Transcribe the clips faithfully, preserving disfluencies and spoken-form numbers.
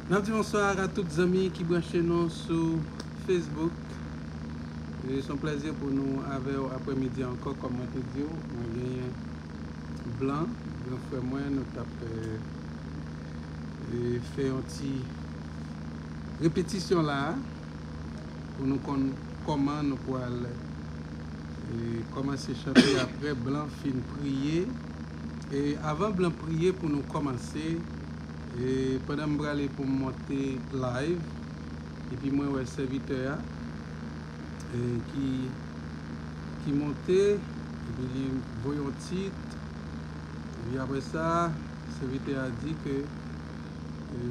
N ap di bonswa a tout zanmi ki branche nou sou Facebook. E se yon plèzi pou nou avè w aprèmidi a ankò, kòm mwen te di w, mwen genyen Blan, gran frè mwen, nou t ap, eh, eh, fè yon ti repetisyon la a, pou nou konn kòman nou pral, eh, kòmanse chante apre Blan fin priye. E avan Blan priye pou nou kòmanse, e pandan m prale pou m monte live, epi mwen wè sèvitè a, e ki, ki monte, epi li voye yon tit, epi apre sa, sèvitè a di ke, e,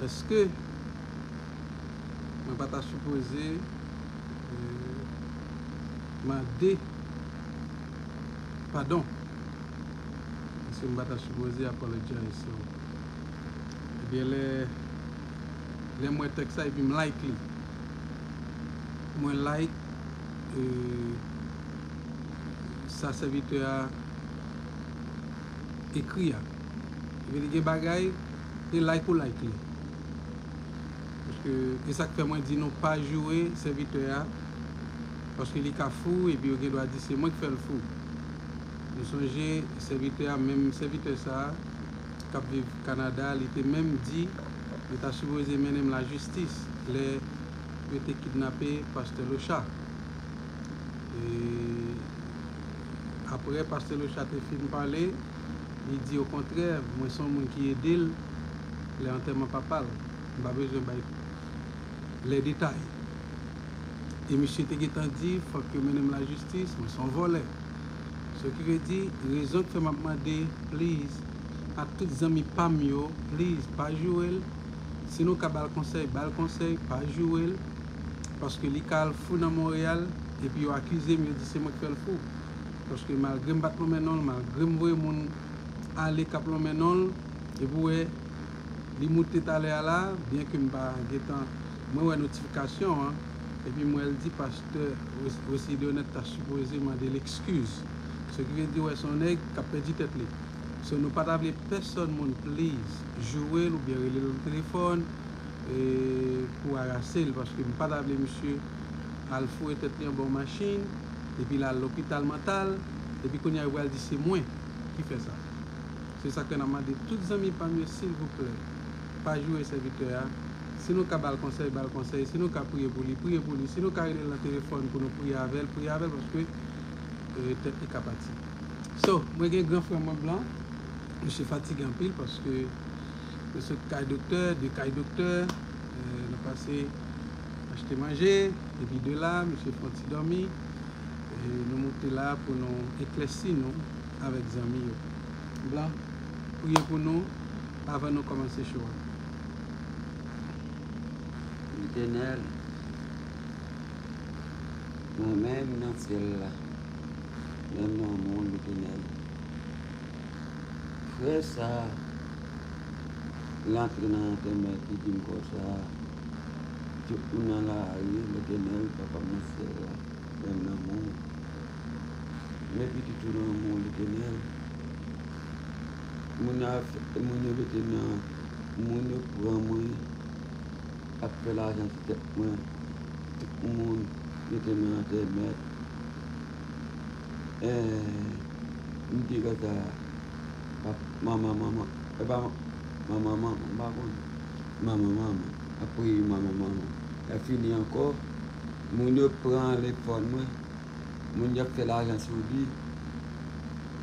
èske mwen pa ta sipoze, e, mande padon? Èske m pa ta sipoze apologize? So, ebyen, lè, lè m wè tèks sa epi m like li. Mwen like, e, sa sèvitè a ekri a. Epi li gen bagay, e like ou like li. Paske, e sa k fè mwen di nou pa joure sèvitè a, paske li ka fou, epi yo gen dwa di se mwen k fè l fou. Nou sonje sèvitè a, menm sèvitè sa a, k ap viv Kanada, li te menm di, yo ta sipoze mennen m lajistis lè yo te kidnape pastè Locha. E apre pastè Locha te fin pale, li di, okontrè, mwen se yon moun ki ede l lè antèman papa l. M pa bezwen bay lè detay. E misye te gentan di, fòk yo mennen m lajistis, mwen se yon vòlè. So ki vle di, rezon k fè m ap mande, please, ak tout zanmi pa m yo, please, pa joure l. Si nou ka ba l konsèy, ba l konsèy, pa joure l. Paske li ka al fou nan Monreyal, epi yo akize m, yo di se mwen k fè l fou. Paske malgre m pa t lonmen non l, malgre m voye moun ale k ap lonmen non l, epi w wè, li moute talè a la, byen ke m pa gentan, mwen wè notifikasyon an, epi m wè l di pastè Wes-, Wesley Deonette ta sipoze mande l ekskiz. Se ki vle di, wè, se yon nèg k ap pèdi tèt li. So, nou pa ta vle pèsòn moun, please, joure l oubyen rele l nan telefòn, e, pou arase l, paske m pa ta vle misye al foure tèt li anba yon machin, epi l al lopital mantal, epi kounye a yo pral di se mwen ki fè sa. Se sa k fè n ap mande tout zanmi pa m yo, silvouplè, pa joure sèvitè a. Si nou ka ba l konsèy, ba l konsèy. Si nou ka priye pou li, priye pou li. Si nou ka rele l nan telefòn pou nou priye avè l, priye avè l, paske, e, tèt li ka pati. So, mwen gen gran frè mwen Blan, misye fatige anpil paske nou sot kay doktè, de kay doktè, e, nou pase achte manje, epi de la, misye fè yon ti dòmi, e, nou moute la pou nou eklèsi nou avèk zanmi yo. Blan, priye pou nou avan nou kòmanse show a. Letènèl, mwen menm nan syèl la, nan non w, Letènèl. Frè sa a, l antre nan antèman ki di m konsa, tout moun nan lari, Letènèl, Papa m nan syèl la, frè m nan mò. Men pitit ou nan mò, Letènèl. Moun a, moun yo mete nan, moun yo pran mwen, ap fè lajan sou tèt mwen. Tout moun mete nan antèmèt. Eh, m di konsa, pap-, manman, manman, e pa man-, manman, manman, m pa konn. Manman, manman, ap priye manman, manman. Lè fini ankò, moun yo pran telefòn mwen, moun yo ap fè lajan sou li.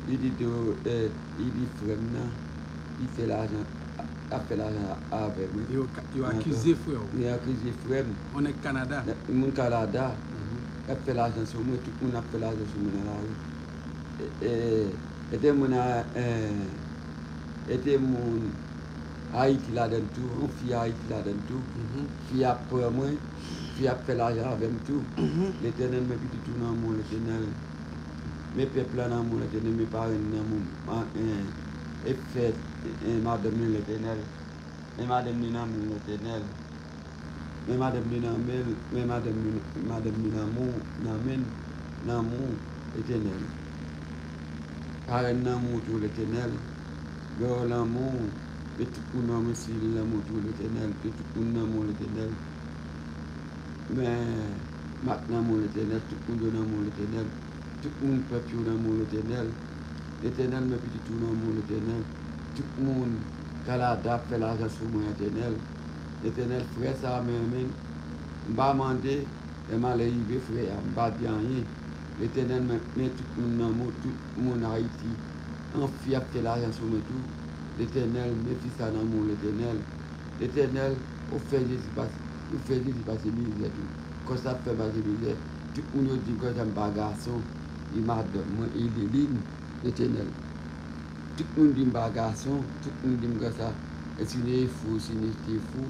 Li di tou, eh, li di frè m nan, li fè lajan, ap fè lajan avè mwen. Yo ka-, yo akize frè w. Yo akize frè m. On nèg Kanada. Moun Kanada. Mhm. Ap fè lajan sou mwen, tout moun ap fè lajan sou mwen nan lari. E, e, e te moun a, eh, e te moun Ayiti ladann tou, yon fi Ayiti ladann tou. Mhm. Fi a ap pran mwen, fi a ap fè lajan avè m tou. Mhm. Letènèl, men pitit ou nan men w, Letènèl. Men pèp la nan men w, Letènèl, men parenn nan men w. An, en, e fè, en, madanm li, Letènèl. Men madanm li nan men w, Letènèl. Men madanm li nan men l, men madanm li, madanm li nan men w, nan men l, nan men w, Letènèl. Parenn nan men w tou, Letènèl. Yo nan men w, Men tout moun nan men si li nan men w tou, Letènèl. Men tout moun nan men w, Letènèl. Men Mak nan men w, Letènèl. Tout moun yo nan men w, Letènèl. Tout moun pèp yo nan men w, Letènèl. Letènèl, men pitit ou nan men w, Letènèl. Tout moun Kanada ap fè lajan sou mwen, Letènèl. Letènèl, frè sa a, men, men, m pa mande, lè malè rive frè a, m pa di anyen. Letènèl, men, men tout moun nan men w, tout moun Ayiti, anfi ap fè lajan sou mwen tou. Letènèl, men fi sa nan men w, Letènèl. Letènèl, ou fè Jezi pase, ou fè Jezi pase mizè tou. Kò sa ap fè pase mizè. Tout moun yo di m konsa m pa gason, di madanm mwen, Edeline, Letènèl. Tout moun di m pa gason, tout moun di m konsa. Èske nou fou, si nou te fou,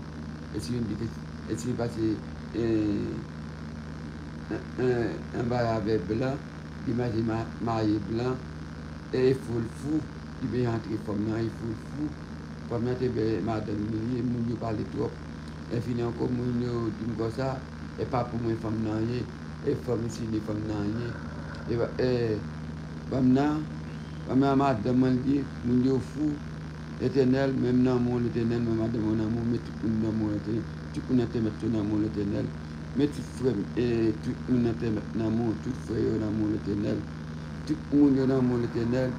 èske nou di ke, èske nou pase, eh, eh, eh, anba avè blan, di mache ma-, marye blan, e fou l fou, li bezwen antre fanm nan, e fou l fou. Fanm nan te bè madanm li ye, moun yo pale twòp. Lè fini ankò, moun yo di m konsa, e pa pou mwen fanm nan ye, e fanm isi li fanm nan ye. E, e, fanm nan, fanm nan madanm mwen li ye, moun yo fou. Letènèl, men m nan men w, Letènèl, men madanm mwen nan men w, men tout moun nan men w, Letènèl, tout moun nan tèmèt yo nan men w, Letènèl. Men tout frè m, e, tout moun nan tèmèt nan men w, tout frè yo nan men w, Letènèl. Tout moun yo nan men w, Letènèl.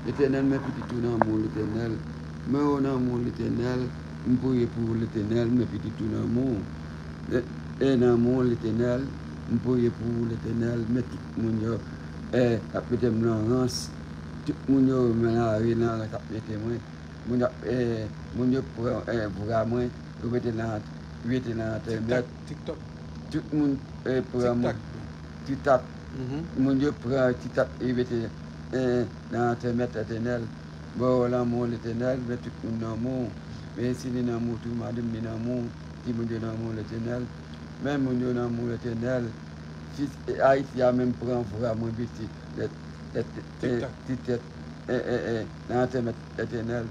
Letènèl, men pitit ou nan men w, Letènèl. Men yo nan men w, Letènèl. M priye pou ou, Letènèl, men pitit ou nan men w. E, e nan men w, Letènèl. M priye pou ou, Letènèl, men tout moun yo, e, ap mete m nan rans. Tout moun yo men lari nan rans ap mete mwen. Moun ap, e, moun yo pran, e, vra mwen, yo mete nan, mete nan antèmèt. TikTok, TikTok. Tout moun, e, pran moun. TikTok. Titat. Mhm. Moun yo pran titat e mete, e, nan antèmèt, Letènèl. Mwen nan men w, Letènèl, men tout moun nan men w. Men isi li nan men w tou, madanm li nan men w, timoun yo nan men w, Letènèl. Men moun yo nan men w, Letènèl. Fi, e, Ayiti a menm pran vra mwen mete, lè, lè, e, TikTok. Ti tèt, e, e, e, nan antèmèt, Letènèl.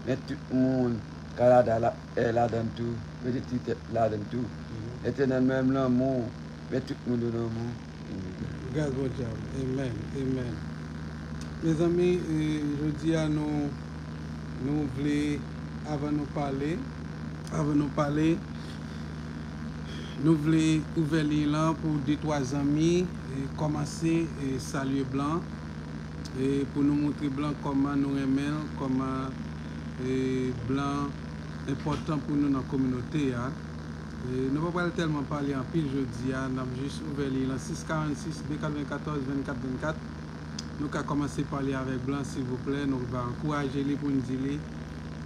Men tout moun Kanada la, e, ladan l tou. Mete ti tèt ladan l tou. Mhm. Letènèl, men m nan men w, men tout moun yo nan men w. Gras Bondye a m. Amen. Amen. Mezanmi, e, jodi a nou, nou vle, avan nou pale, avan nou pale, nou vle ouvè liy lan pou de twa zanmi, e, kòmanse, e, salye blan, e, pou nou montre blan kòman nou renmen l, kòman, e, blan enpòtan pou nou nan kominote a. E, nou pa pral tèlman pale anpil jodi a, n ap jis ouvè liy lan sis karannsis, de katrevenkatòz, vennkat vennkat. Nou ka kòmanse pale avèk blan, silvouplè. Nou va ankouraje li pou n di li,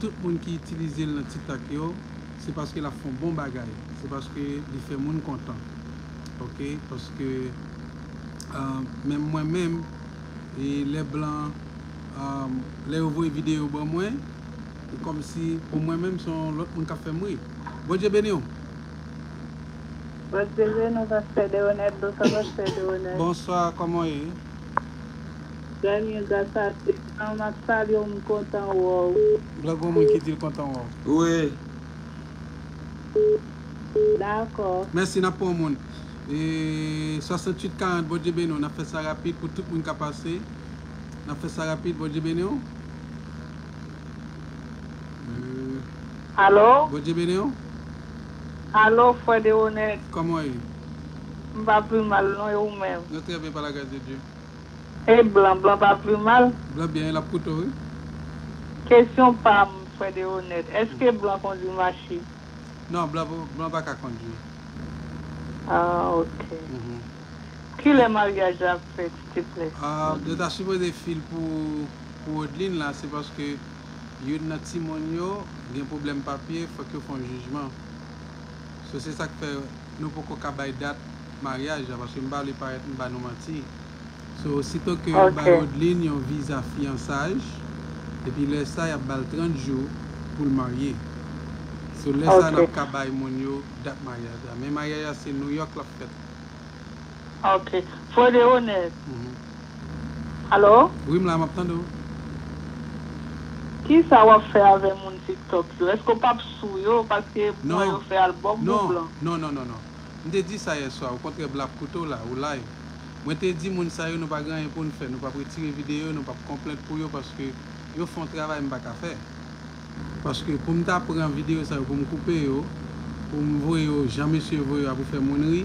tout moun ki itilize l nan TikTok yo, se paske l ap fè yon bon bagay. Se paske li fè moun kontan. Oke? Paske, ah, menm mwen menm, e lè blan, ah, lè yo voye videyo ban mwen, e kòmsi pou mwen menm, se yon lòt moun k ap fè m ri. Bondye beni w. Bondye beni w, Pastè Deronèt. Bonswa, Pastè Deronèt. Bonswa, kòman w ye? Trè byen, gras a Dye. Blan, m ap salye w, m kontan wè w. Blan, gon moun ki di l kontan wè w. Wi. Dakò. Mèsi, n ap pran yon moun. E, swasanntuit karant, Bondye beni w. N ap fè sa rapid pou tout moun ka pase. N ap fè sa rapid, Bondye beni w. E, alo? Bondye beni w. Alo, frè Deronèt. Kòman w ye? M pa pi mal, non, e ou menm? Nou trè byen, pa la gras de Dye. E blan, blan pa pi mal? Blan byen, l ap koute w, wi. Kesyon pa m, frè Deronèt, èske blan kondwi machin? Non, blan, blan pa ka kondwi. Ah, ok. Mhm. Kilè maryaj la ap fèt, silteplè? Ah, yo ta sipoze file pou, pou Wodeline la, se paske youn nan timoun yo gen pwoblèm papye, fòk yo fè yon jijman. So, se sa k fè nou poko ka bay dat maryaj la, paske m pa vle parèt m ba nou manti. So, osito ke yo bay Wodeline yon viza fiyansaj, epi lè sa, y ap ba l trant jou pou l marye. So, lè sa, n ap ka bay moun yo dat maryaj la. Men maryaj la, se Nouyòk l ap fèt. Ok. Frè Deronèt. Mhm. Alo? Wi, m la, m ap tande w. Kisa w ap fè avè moun TikTok yo? Èske w p ap sou yo paske m wè yo fè albòm pou blan? Non, non, non, non. M te di sa yèswa, okontrè, blan ap koute w la, ou live. Mwen te di moun sa yo, nou pa gen anyen pou n fè, nou p ap retire videyo, nou p ap konplent pou yo paske yo fè yon travay m pa ka fè. Paske pou m ta pran videyo sa yo, pou m koupe yo, pou m voye yo jan mesye voye yo a pou fè moun ri,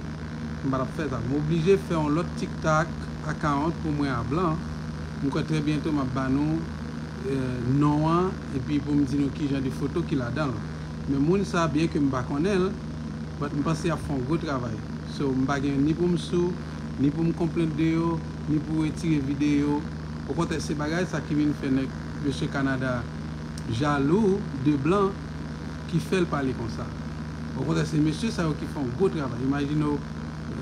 m pa t ap fè sa. M oblije fè yon lòt TikTok account pou mwen a blan. M kwè trè byento m ap ba nou, eh, non an, epi pou m di nou ki jan de foto ki ladan l. Men moun sa, byen ke m pa konnen l, but m panse y ap fè yon gwo travay. So, m pa gen ni pou m sou, ni pou m konplent de yo, ni pou retire videyo. Okontrè, se bagay sa ki vin fè nèg mesye Kanada jalou de blan ki fè l pale konsa. Okontrè, se mesye sa yo ki fè yon gwo travay. Imajine w,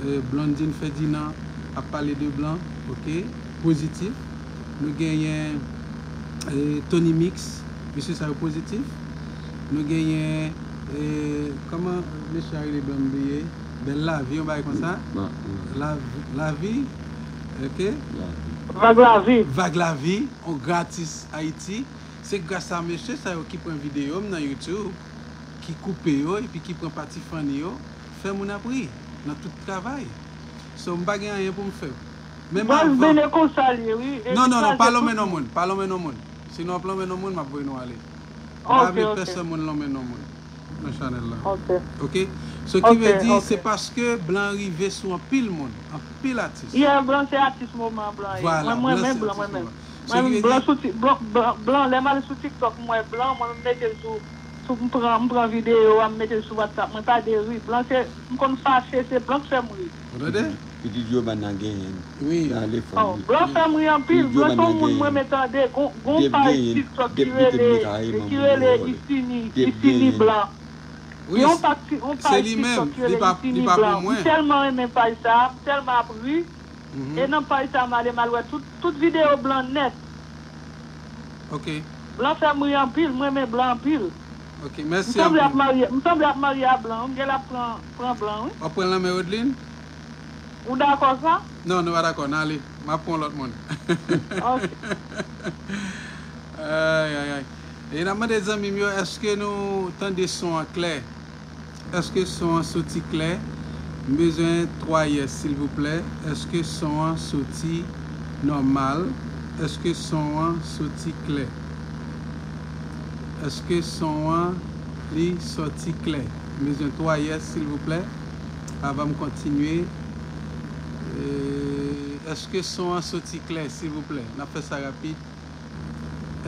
eh, Blondine Ferdinand ap pale de blan, oke, pozitif. Nou genyen, eh, Tony Mix, mesye sa yo pozitif. Nou genyen, eh, kòman mesye a rele blan m bliye? Bèl Lavi, yon bagay konsa. Lavi, Lavi, oke? Vag Lavi. Vag Lavi, yon gratis Ayiti. Se gras a mesye sa yo ki pran videyo m nan YouTube, ki koupe yo, epi ki pran pati funny yo, fè moun ap ri nan tout travay. So, m pa gen anyen pou m fè. Men m Baz avan Bene konsa l ye, wi. E Non, li non, non, kraze pa tout lonmen non moun. Moun, pa lonmen non moun. Sinon, w ap lonmen non moun, m ap voye nou ale. M pa Ok, vle ok. Pèsonn moun lonmen non moun nan chanèl la. Ok. Ok? So, ki Ok, vle di, ok. Se paske blan rive sou anpil moun, anpil atis. Yeah, blan se atis moman blan ye. Vwala, Mwen, mwen blan men se blan, atis mwen men. moman. So, Mwen ki men vle blan di sou ti, blan, blan, blan, lè m al sou TikTok, m wè blan, mwen m mete l sou, sou, m pran, m pran videyo a, m mete l sou WhatsApp. Mwen pa de ri. Blan se, m konn fache, se blan k fè m ri. Ou tande? Pitit Jovana genyen. Wi. Nan lefòn Oh, li. Blan fè m ri anpil. Pitit Blan se Jovana yon moun mwen genyen. Mwen tande. Gon, gon Depi paj genyen, TikTok ki depi te rele, mete a ki Eman rele Mouvò. Isini, Depi Isini genyen. Blan. Wi, Yon s- paj, yon se paj li menm, TikTok ki li rele pa, li Isini pa pou Blan. M mwen. Tèlman renmen paj sa, m tèlman ap ri. Mhm. E nan paj sa, m ale, m al wè tout, tout videyo blan nèt. Ok. Blan fè m ri anpil, m renmen blan anpil. Ok, M mèsi sanble ap anpil. marye, m sanble ap marye a blan, wi, m gen l ap pran, pran blan, wi. W ap pran l nan men Rodeline? Ou dakò sa? Non, nou pa dakò, n ale. M ap pran lòt moun. Ok. Ay, ay, ay. E n ap mande zanmi m yo, èske nou tande son an klè? Èske son an soti klè? M bezwen twa yes, silvouplè. Èske son an soti nòmal? Èske son an soti klè? Èske son an li soti klè? M bezwen twa yes, silvouplè, avan m kontinye. E, èske son an soti klè, silvouplè? N ap fè sa rapid.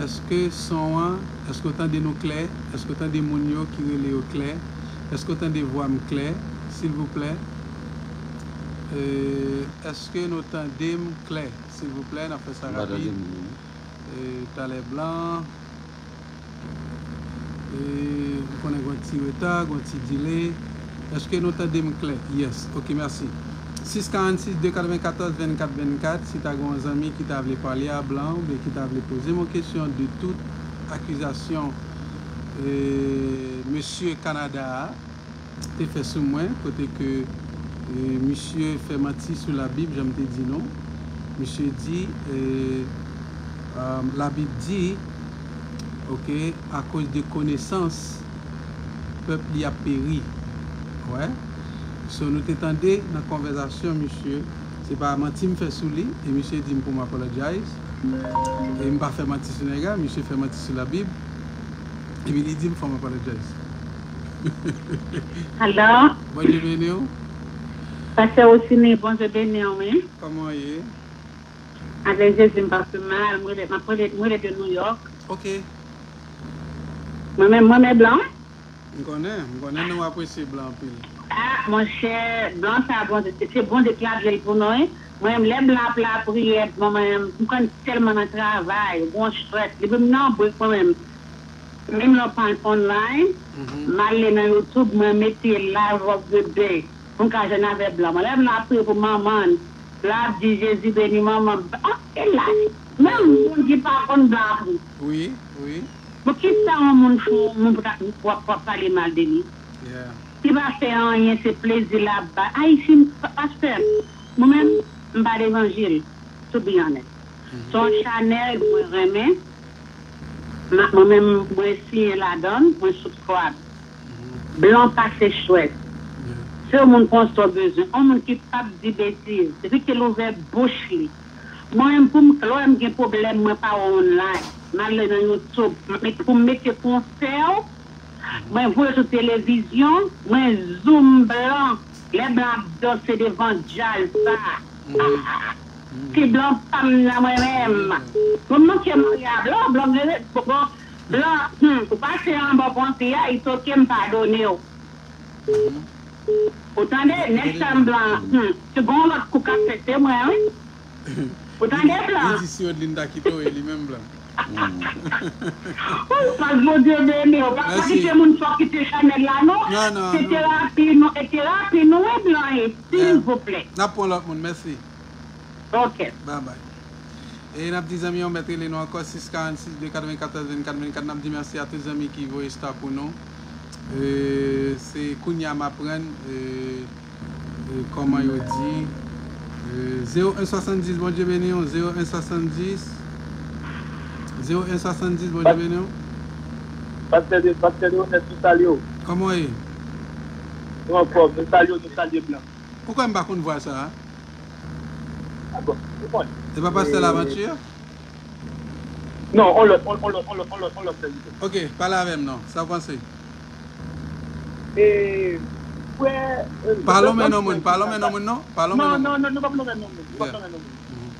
Èske son an, èske w tande nou klè? Èske w tande moun yo ki rele yo klè? Èske w tande vwa m klè, silvouplè? E, èske nou tande m klè, silvouplè? N ap fè sa M pa tande rapid. moun. E, talè blan. E, m konnen gon ti reta, gon ti delay. Èske nou tande m klè? Yes. Ok, mèsi. Sis karannsis de katrevennkatòz vennkat vennkat, si ta gen yon zanmi ki ta vle pale a blan oubyen ki ta vle poze m yon kesyon de tout akizasyon, e, mesye Kanada a te fè sou mwen, kote ke, e, misye fè manti sou Labib, jan m te di nou. Misye di, e, e, Labib di, oke, akoz de konesans, pèp li ap peri. Wè. So, nou te tande nan konvèsasyon misye, se pa manti m fè sou li, e misye di m pou m apologize. E m pa fè manti sou nèg la, misye fè manti sou Labib. Epi li di m fò m apologize. Alo? Bondye beni w. Pastè Rosini, Bondye beni w, wi. Kòman w ye? Avèk Jezi, m pa pi mal. Mwen rele, m ap rele, mwen rele de New York. Ok. Mwen menm, mwen menm blan. M konnen, m konnen nou apresye blan anpil. Ah, monchè, blan sa, Bondye, se, se Bondye ki ap jwe l pou nou, wi. Mwen menm, lè blan ap lapriyè, mwen menm, m konn tèlman nan travay, gon strès, depi m nan brik, mwen menm, menm lè w pa online, Mhm. m ale nan YouTube, mwen mete Live of the Day, pou m ka jwenn avèk blan. Mwen, lè blan ap priye pou manman l, blan ap di, Jezi beni manman m. Ah, e la, menm moun ki pa konn blan ap ri. Wi, wi. Bon, kisa yon moun fè, yon moun pou ta, w ap, w ap pale mal de li? Yeah. Li pa fè anyen, se plezi l ap bay. Ayisyen, pa-, pastè, mwen menm, m pa levanjil, to be honest. Mhm. Se yon chanèl mwen renmen, m-, mwen menm, mwen siyen ladan l, mwen subscribe. Mhm. Blan pase chwèt. Yeah. Se yon moun konsa w bezwen, yon moun ki p ap di betiz, epi ke l ouvè bouch li. Mwen menm, pou m, lè w wè m gen pwoblèm, mwen pa wè online. M ale nan YouTube, m ap met, pou m mete konsè w, mwen voye sou televizyon, mwen zoom blan, lè blan ap danse devan djaz sa. Ah, ti blan pa m nan mwen menm. Mwen manke marye a blan, blan, blan, blan, hmm, ou pase anba pon fi a, it's ok, m padone w. Ou tande, nèg sa m blan, hmm, se gon lòt kou k ap fèt, se mwen, wi. Ou tande, blan? Li di si Odlin ta kite w, e li menm blan. Ou, pas Bondye beni w. Pa, pa kite moun fò kite chanèl la, non. Non, non, se terapi nou, e terapi nou, wi, blan, e, silvouplè. N ap pran lòt moun, mèsi. Ok. Bye bye. E n ap di zanmi yo, mèt rele nou ankò, sis karannsis de katrevenkatòz vennkat vennkat. N ap di mèsi a tout zanmi ki voye star pou nou. E, se kounye a m aprann, e, e, kòman yo di, e, zewo en swasanndis, Bondye beni w, zewo en swasanndis, zewo en swasanndis, Bondye beni w. Pastè de, pastè de Onès, nou salye w. Kòman w ye? Nou anfòm, nou salye w, nou salye blan. Ou kwè m pa konn vwa sa a? Ah bon, ou konn. E pa pastè Laventure? Non, on lòt, on, on lòt, on lòt, on lòt, on lòt sèvitè. Ok, pale avè m non, sa w panse? E, frè, e, pa lonmen non moun, pa lonmen non moun non, pa lonmen non moun. Non, non, non, nou p ap lonmen non moun, nou p ap lonmen non moun.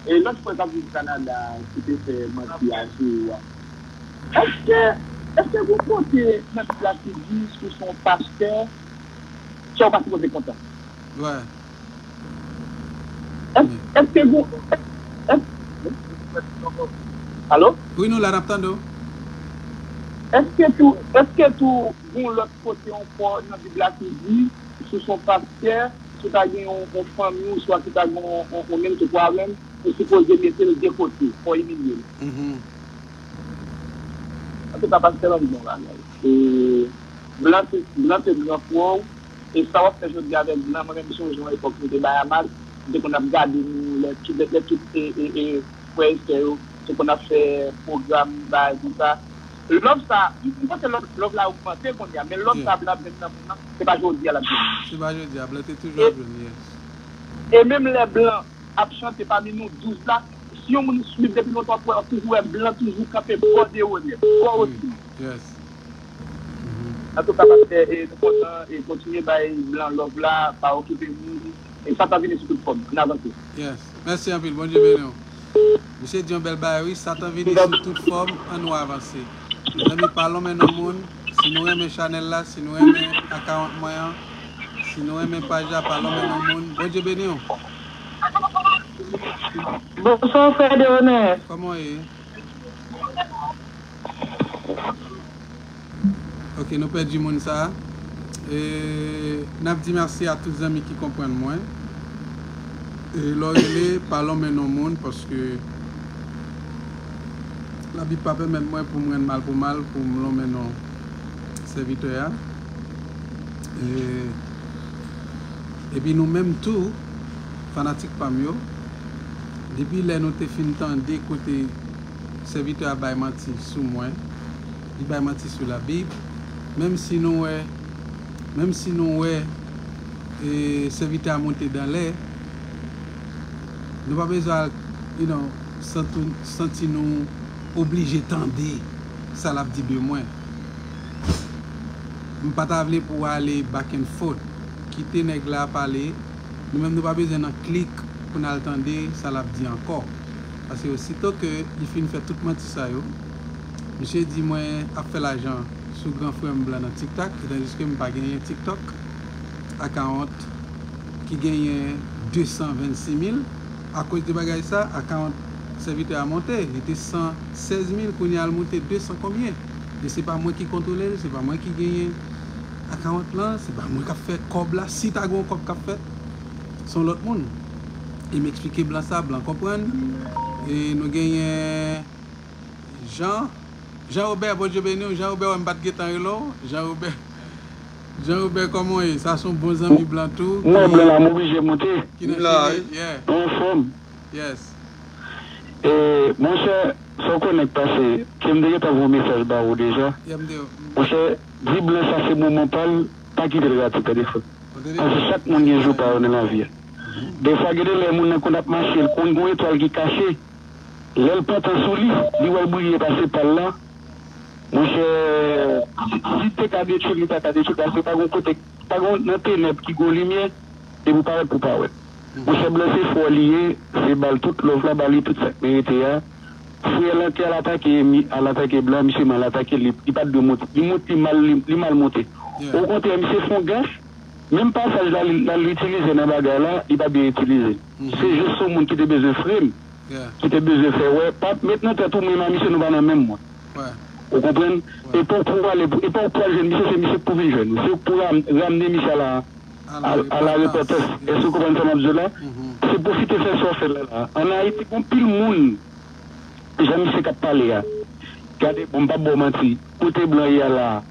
E lòt frè k ap viv Kanada, ki te fè manti a sou ou a. Èske, èske gon kote nan Bib la ki di si w se yon pastè, sa w pa sipoze kontan? Wè. Èske, èske gon, èske, alo? Wi, nou la, n ap tande w. Èske tou, èske tou gon lòt kote ankò nan Bib la ki di si w se yon pastè, si w ta gen yon, yon fanmi, oswa si w ta gen yon, yon, yon menm tout pwoblèm, ou sipoze mete l de kote, fò w imilye l. Mhm. Antouka, pastè, ban m di yon bagay. E, blan se, blan se gran frè w, e sa w ap fè jodi a avèk blan, mwen menm, m sonje yon epòk, nou te Bahamas, nou te konn ap gade nou, lè tout, lè, lè tout, e, e, e, frè e sè yo, te konn ap fè pwogram, bagay konsa. Love sa, m, m panse love, love la ogmante kounye a, men love sa blan ap jwenn nan moun nan, se pa jodi a l ap jwenn li. Se pa jodi a, blan te toujou ap jwenn li, yes. E menm lè blan ap chante pami nou douz la, si yon moun swiv depi lontan, w ap wè, w ap toujou wè blan toujou kanpe bò de Onès, bò Odlin. Yes. Mhm. Antouka, pastè, e, nou kontan, e, kontinye bay blan love la, pa okipe moun, e sa t ap vini sou tout fòm. Ann avanse. Yes. Mèsi anpil. Bondye beni w. Misye di yon bèl bagay, wi. Satan vini sou tout fòm. Ann nou avanse. Mezanmi, pa lonmen non moun. Si nou renmen chanèl la, si nou renmen akawont mwen an, si nou renmen paj la, pa lonmen non moun. Bondye beni w. Bonswa, frè Deonès. Kòman w ye? Ok, nou pèdi moun sa a. E, n ap di mèsi a tout zanmi ki konprann mwen. E lè w rele, pa lonmen non moun, paske Labib pa pèmèt mwen pou m rann mal pou mal, pou m lonmen non sèvitè a. E, epi nou menm tou, fanatik pa m yo, depi lè nou te fin tande kote sèvitè a bay manti sou mwen, li bay manti sou Labib, menm si nou wè, menm si nou wè, e, sèvitè a monte dan lè, nou pa bezwen al, you know, santi, santi nou oblije tande sa l ap di de mwen. M pa ta vle pou w ale back and forth. Kite nèg la pale. Nou menm nou pa bezwen nan klik pou n al tande sa l ap di ankò. Paske osito ke li fin fè tout manti sa yo, misye di mwen ap fè lajan sou gran frè m blan nan TikTok, etandiske m pa genyen TikTok account ki genyen de san vennsis mil. Akoz de bagay sa, account sèvitè a monte. Li te san sèz mil, kounye a l monte de san konbyen. E se pa mwen ki kontwole l, se pa mwen ki genyen account lan, se pa mwen k ap fè kòb la. Si ta gen yon kòb k ap fèt, se yon lòt moun. E m eksplike blan sa, blan konprann. E nou genyen Jean, Jean Robert, Bondye beni w. Jean Robert, wè m pa t gentan rele w. Jean Robert, Jean Robert, kòman w ye? Sa se yon bon zanmi blan tou. Mwen, blan la, m oblije monte. Ki nan Chili, yeah. Anfòm. Yes. E, monchè, sa w konnen k pase, ke m te gentan voye mesaj ba ou deja. Yeah, m te. Monchè, di blan sa se moman pa l, pa kite l rate, tande frè. Paske chak moun gen jou pa yo nan lavi a. Defwa, gen de lè moun nan konn ap mache, l konn gen yon etwal ki kache. Lè l pantan sou li, li wè l briye pase pa l la. Monchè, si, si te ka detwi l, li ta ka detwi l, paske pa gon kote, pa gon nan tenèb ki gon limyè, depi w parèt pou w pa wè. Monchè, blan se fò li ye, se ba l tout love la, ba li tout sa k merite a. Frè l antre al atake, mi-, al atake blan, misye mal atake, li, li pa t dwe monte, li monte, li mal, li, li mal monte. Okontrè, misye fè yon gaf, menm pasaj la, li, la, li itilize nan bagay la, li pa byen itilize. Se jis yon moun ki te bezwen fre m, ki te bezwen fè wè, pa met nan tèt ou mwen a misye nou pa nan menm mond. Ou konprann? E pa w pou w ale, e pa w pou w al jwenn misye, se misye k pou vin jwenn ou. Se ou k pou ram-, ramne misye a la, a, a la repantans. Èske w konprann sa m ap di w la? Se pwofite fè sa w fè la la. Ann Ayiti, gon pil moun, jan misye k ap pale a. Gade, bon, m p ap ba w manti. Kote blan ye a la a,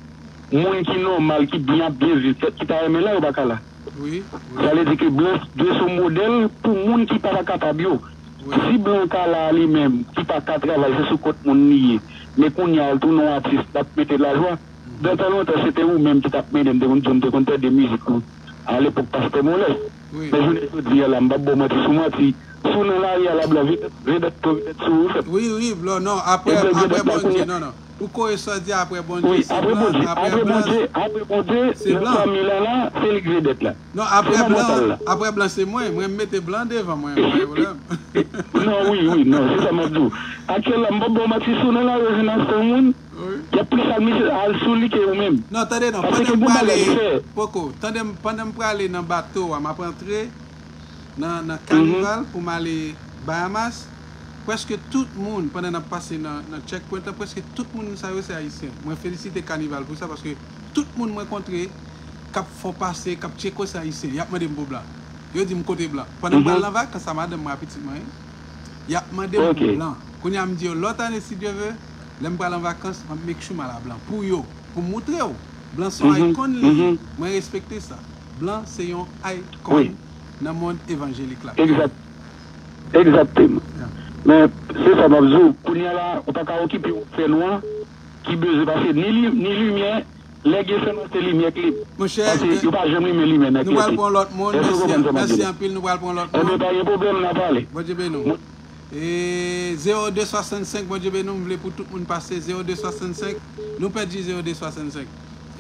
moun ki nòmal, ki byen ap byen viv, ki ta renmen la, yo pa ka la. Sa vle di ke blan dwe se yon modèl pou moun ki pa, pa kapab yo. Si blan ka la a li menm, ki pa ka travay, se sou kont moun li ye. Men kounye a, l tounen yon atis, l ap mete lajwa. Dan tan lontan, se te ou menm ki t ap mennen m, te konn di w m te konn tande mizik ou. A lepòk Pastè Molès. Men jounen jodi a la, m p ap ba w manti sou manti. Si w nan lari a la, blan vedèt, vedèt tou, vedèt sou ou, frè m. Wi, wi, blan, non, apre, apre Bondye, non, non. Ou kore sa w di apre Bondye, se blan, apre blan, apre Bondye, nan fanmi la la, se li k vedèt la. Non, apre blan, apre blan se mwen, mwen m mete blan devan mwen, pa gen pwoblèm. Non, wi, wi, non, se sa m ap di w. Aktyèl la, m p ap ba w manti, si w nan lari w jwenn astan moun, y ap plis al misye, al sou li ke ou menm. Non, tande non, pandan m prale, poko, tande m, pandan m prale nan bato a, m ap antre, nan, nan Kanival pou m ale Bahamas, prèske tout moun, pandan n ap pase nan, nan checkpoint lan, prèske tout moun sa yo se Ayisyen. Mwen felisite Kanival pou sa, paske tout moun mwen kontre, k ap fè w pase, k ap tcheke w se Ayisyen. Y ap mande m pou blan. Yo di m kote blan. Pandan m pral nan vakans a madanm mwen a pitit mwen, y ap mande m pou blan. Kounye a m di yo, lòt ane, si Dye ve, lè m pral an vakans, m ap make sure m al a blan. Pou yo, pou m moutre w, blan se yon icon li ye. Mwen respekte sa. Blan se yon icon nan mond evanjelik la. Egzakteman. Men, se sa m ap di w. Kounye a la, ou pa ka okipe yon frè nwa ki bezwen pase ni li-, ni limyè, lè gen fè nwa se limyè k li. Paske yo pa janm renmen limyè nan kretyen. Èske w konprann sa m ap di la? Ebyen, pa gen pwoblèm, n a pale. Bondye beni w. E zewo de swasannsenk, Bondye beni w, m vle pou tout moun pase zewo de swasannsenk. Nou pèdi zewo de swasannsenk.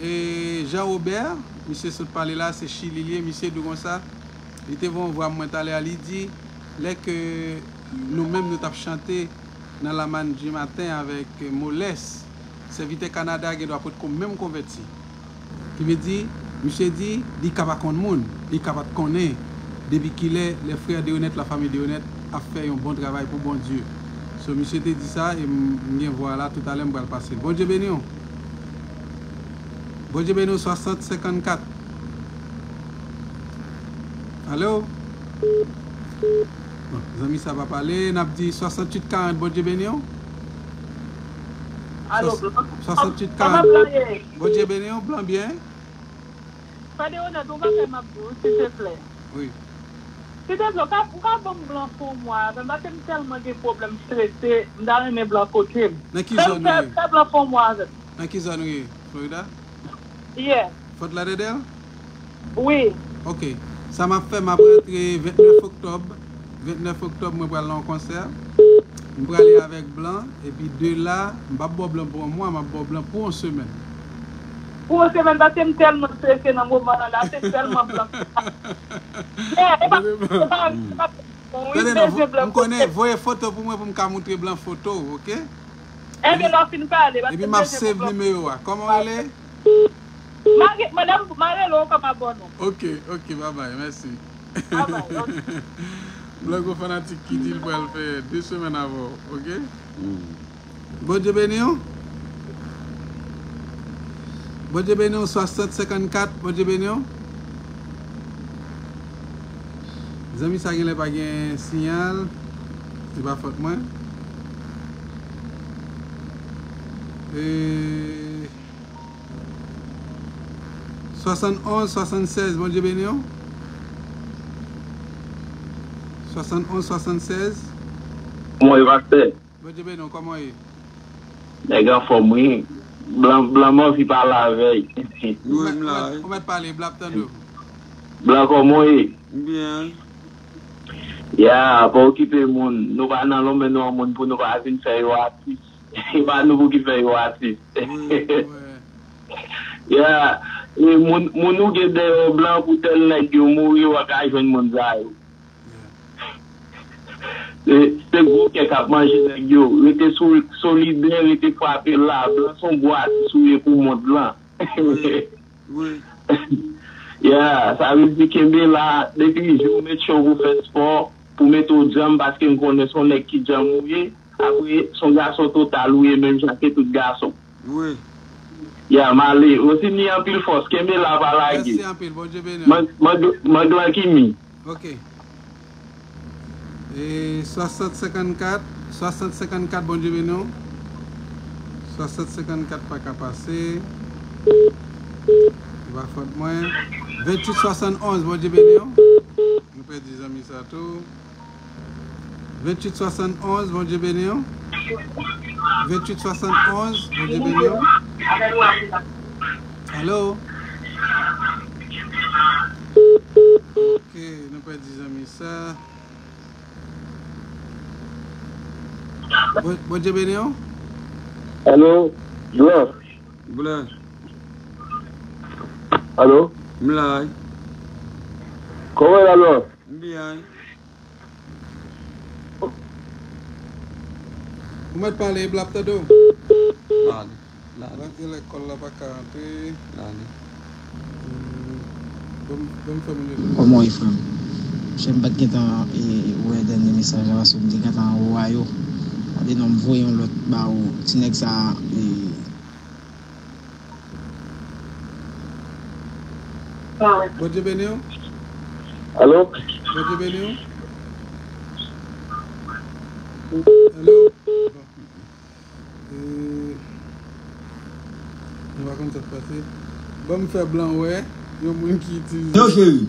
E Jean Robert, misye sot pale la, se Chili li ye, misye di w konsa, li te voye yon vwa mwen talè a, li di, lè ke nou menm nou t ap chante nan Lamann di maten avèk Molès, sèvitè Kanada a gen dwa potko menm konvèti. Ki vle di, misye di, li ka pa konn moun, li ka pa t konnen depi kilè les frères Deronette, la famille Deronette ap fè yon bon travay pou Bondye. So, misye te di sa, e m, m gen vwa la, toutalè m pral pase l. Bondye beni w. Bondye beni w, swasant senkannkat. Alo? Bon, zanmi sa pa pale, n ap di swasanntuit karant, Bondye beni w. Alo, swas-, blan? Swasanntuit karant. Kòman blan ye? Bondye beni w, blan byen. Frè Deronette, yon bagay m ap di w, silteplè. Wi. Silteplè, ou ka, ou ka ban m blan pou yon mwa avè m, paske m tèlman gen pwoblèm, m strese, m ta renmen blan kote m. Nan ki zòn ou ye? Fè, fè blan pou yon mwa avè m. Nan ki zòn ou ye? Florida? Yeah. Fort Lauderdale? Wi. Ok. Sa m ap fè, m ap rantre ventnèf oktòb. Ventnèf oktòb, mwen pral nan yon konsè. M prale avèk blan, epi de la, m p ap ba w blan pou yon mwa, m ap ba w blan pou yon semèn. Pou yon semèn, paske m tèlman strese nan moman an la, se sèlman blan. Yeah, e pa, e pa, e pa, wi, m bezwen blan. Tande non, m konnen, voye foto pou mwen pou m ka moutre blan foto, ok? Ebyen, lè w fin pale, paske m bezwen pou blan. Epi m ap save nimewo a. Kòman w rele? Mare, mare, mare lo kòm abòne. Ok, ok, babay, mèsi. Babay, ok. Blan gon fanatik ki di l pral fè de semèn avè w, ok? Bondye beni w. Bondye beni w, swasant senkannkat, Bondye beni w. Zanmi sa genlè pa gen siyal, se pa fòt mwen. E, Swasannonz, swasannsèz, Bondye beni w. Swasannonz, swasannsèz. Kòman w ye, pastè? Bondye beni w, kòman w ye? Nèg anfòm, wi. Blan, blan m anvi pale avè l. Ou mèt, ou mèt, ou mèt pale, blan ap tande w. Blan, kòman w ye? M byen. Ya, pa okipe moun. Nou pa nan lonmen nou an moun pou nou pa vin fè yo atis. E pa nou pou ki fè yo atis. Wi, wi. Ya, e moun, moun ou gen dèyè w blan pou tèl nèg yo mouri, w a ka jwenn moun sa yo. Se, se gwo kè k ap manje nèg yo. Rete sou, solidè, rete frape la. Blan se yon gwo atis ou ye pou mond lan. Wi, wi. Ya, sa vle di kenbe la, depi jou w met cho pou fè spò, pou mete w djanm, paske m konnen se yon nèg ki djanm ou ye. Apre, se yon gason total ou ye, menm jan ke tout gason. Wi. Ya, m ale. Rosiny, anpil fòs. Kenbe la, pa lage. Mèsi anpil. Bondye beni w. Mang, mang, mang lan ki mi. Ok. E swasant senkannkat, swasant senkannkat, Bondye beni w. Swasant senkannkat pa ka pase. Se pa fòt mwen. Venntuit swasannonz, Bondye beni w. Nou pèdi zanmi sa tou. Venntuit swasannonz, Bondye beni w. Venntuit swasannonz, Bondye beni w. Alo? Ok, nou pèdi zanmi sa. Bon, Bondye beni w. Alo, Blan. Blan. Alo? M la wi. Kòman w ye la, Blan? M byen wi. Ou mèt pale, epi l ap tande w. Pale, pale. Lè lekòl la pa ka antre. Pale. Hmm, ban m, ban m fè moun yo. Kòman w ye, frè m? Monchè, m pa t gentan, e, wè dènye mesaj la, paske m te gentan wè yo. Gade non, m voye yon lòt ba ou. Ti nèg sa, e, Bondye beni w. Alo? Bondye beni w. Alo? Bon. E, nou pa konn sa k pase. Ban m fè Blan wè yon moun ki itilize. Non, cheri.